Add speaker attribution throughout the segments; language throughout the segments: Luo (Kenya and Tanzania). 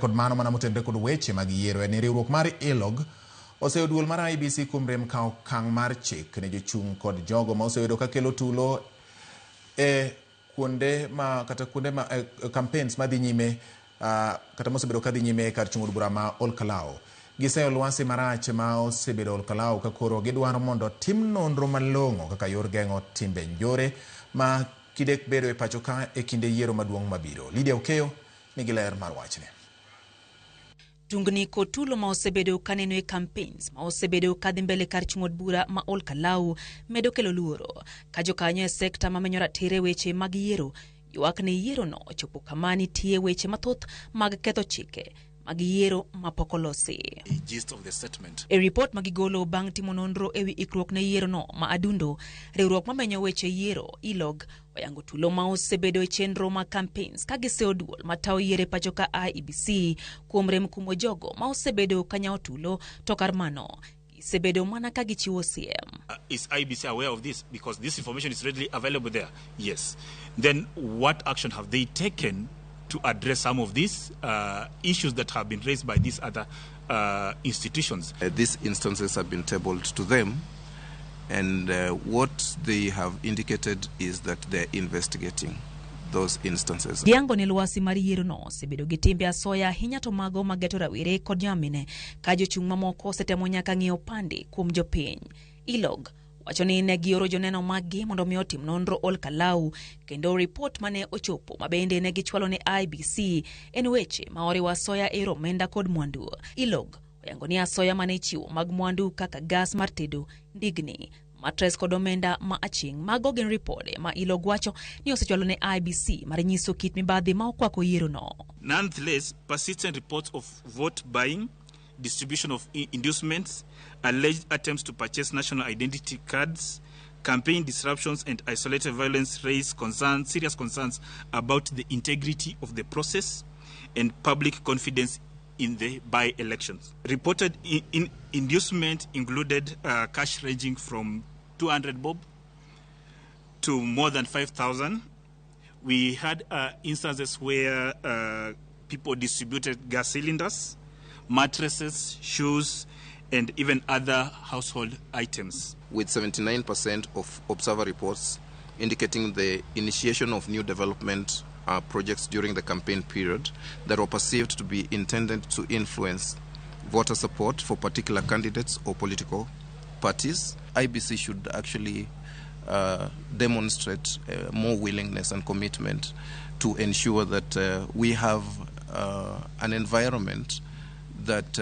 Speaker 1: Motenore kod mano mana motenore kod weche mag yiero en ni riwruok mar ILOG oseyo duol mar IEBC kuom rem kawo okang' mar chik ne jochung' kod jogo ma osebedo ka kelo tulo e kuonde ma kata kuonde ma campaigns madhi nyime kata mosebedo kadhi nyime kar chung' od bura ma Olkalau. Giseyo lwasi marach ma osebedo Olkalau ka koro gidwaro mondo tim nonro malong'o kaka yor geng'o timbe njore ma kidek bedo e pacho ka e kinde yiero maduong' mabiro. Lydia Okeyo nigi ler mar wachni.
Speaker 2: Tungni kod tulo ma osebedo kaneno e campaigns ma osebedo kadhi mbele kar chung' od bura ma Olkalau medo kelo luoro ka jokanyo e sekta mamenyo ratiro e weche mag yiero ywak ni yierono ochopo kama nitie weche mathoth mag ketho chike mag yiero mapok olosi.
Speaker 3: Gist of the statement.
Speaker 2: E ripot ma gigolo bang' timo nonro ewi ikruok ne yierono ma Adundo, riwruok mamenyo weche yiero ILOG oyango tulo ma osebedo e chenro mag campaigns ka giseyo duol matayo yiero e pacho ka IEBC kuom rem kumo jogo ma osebedo ka nyawo tulo to kar mano gisebedo mana ka gichiwo siem.
Speaker 3: Is IEBC aware of this? Because this information is readily available there. Yes. Then what action have they taken to address some of these issues that have been raised by these other institutions?
Speaker 4: These instances have been tabled to them, and what they have indicated is that they're investigating those instances.
Speaker 2: Giyango ni lwasi mar yierono osebedo gi timbe asoya ahinya to mago mageto rawere kod nyamine ka jochung' mamoko osetemo nyaka ng'iewo pande kuom jopiny. ILOG wacho ni ne gioro joneno maggi mondo mi otim nonro Olkalau kendo ripot mane ochopo ma bende ne gichwalo ne IEBC en weche ma oriwo asoya e yor omenda kod mwandu. ILOG oyango ni asoya mane ichiwo mag mwandu kaka gas mar tedo, ndigni, matres kod omenda ma aching' mago gin ripode ma ILOG wacho ni osechwalo ne IEBC mar nyiso kit mibadhi ma okwako yierono.
Speaker 3: Nonetheless, persistent reports of vote buying, distribution of inducements, alleged attempts to purchase national identity cards, campaign disruptions, and isolated violence raise concerns, serious concerns about the integrity of the process and public confidence in the by-elections. Reported inducement included cash ranging from 200 bob to more than 5,000. We had instances where people distributed gas cylinders, mattresses, shoes, and even other household items.
Speaker 4: With 79% of observer reports indicating the initiation of new development projects during the campaign period that were perceived to be intended to influence voter support for particular candidates or political parties. IEBC should actually demonstrate more willingness and commitment to ensure that we have an environment that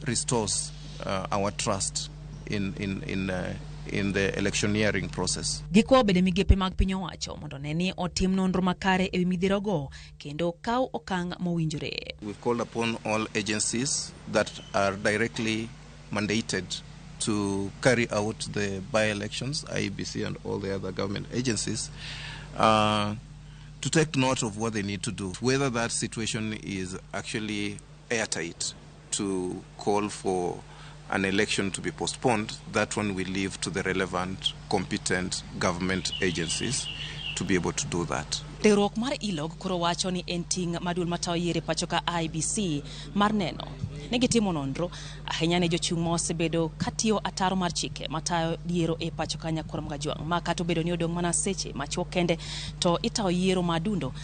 Speaker 4: restores our trust in the electioneering process.
Speaker 2: Gikwayo bende migepe mag piny owacho mondo ne ni otim nonro makare ewi midhierogo kendo kaw okang' mowinjore.
Speaker 4: We've called upon all agencies that are directly mandated to carry out the by-elections, IEBC and all the other government agencies, to take note of what they need to do, whether that situation is actually airtight to call for an election to be postponed. That one we leave to the relevant, competent government agencies to be able to do that.
Speaker 2: Riwruok mar ILOG koro wacho ni en ting' ma duol matayo yiero e pacho ka IEBC mar neno ni gitimo nonro ahinya ne jochung' ma osebedo katiyo ataro mar chike matayo yiero e pacho ka Nyakwar Kajwang' ma kata obedo ni odong' mana seche machuok kende to itayo yiero ma Adundo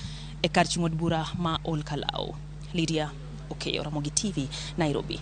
Speaker 2: e kar chung' od bura ma Olkalau. Lydia Okeyo, Ramogi TV, Nairobi.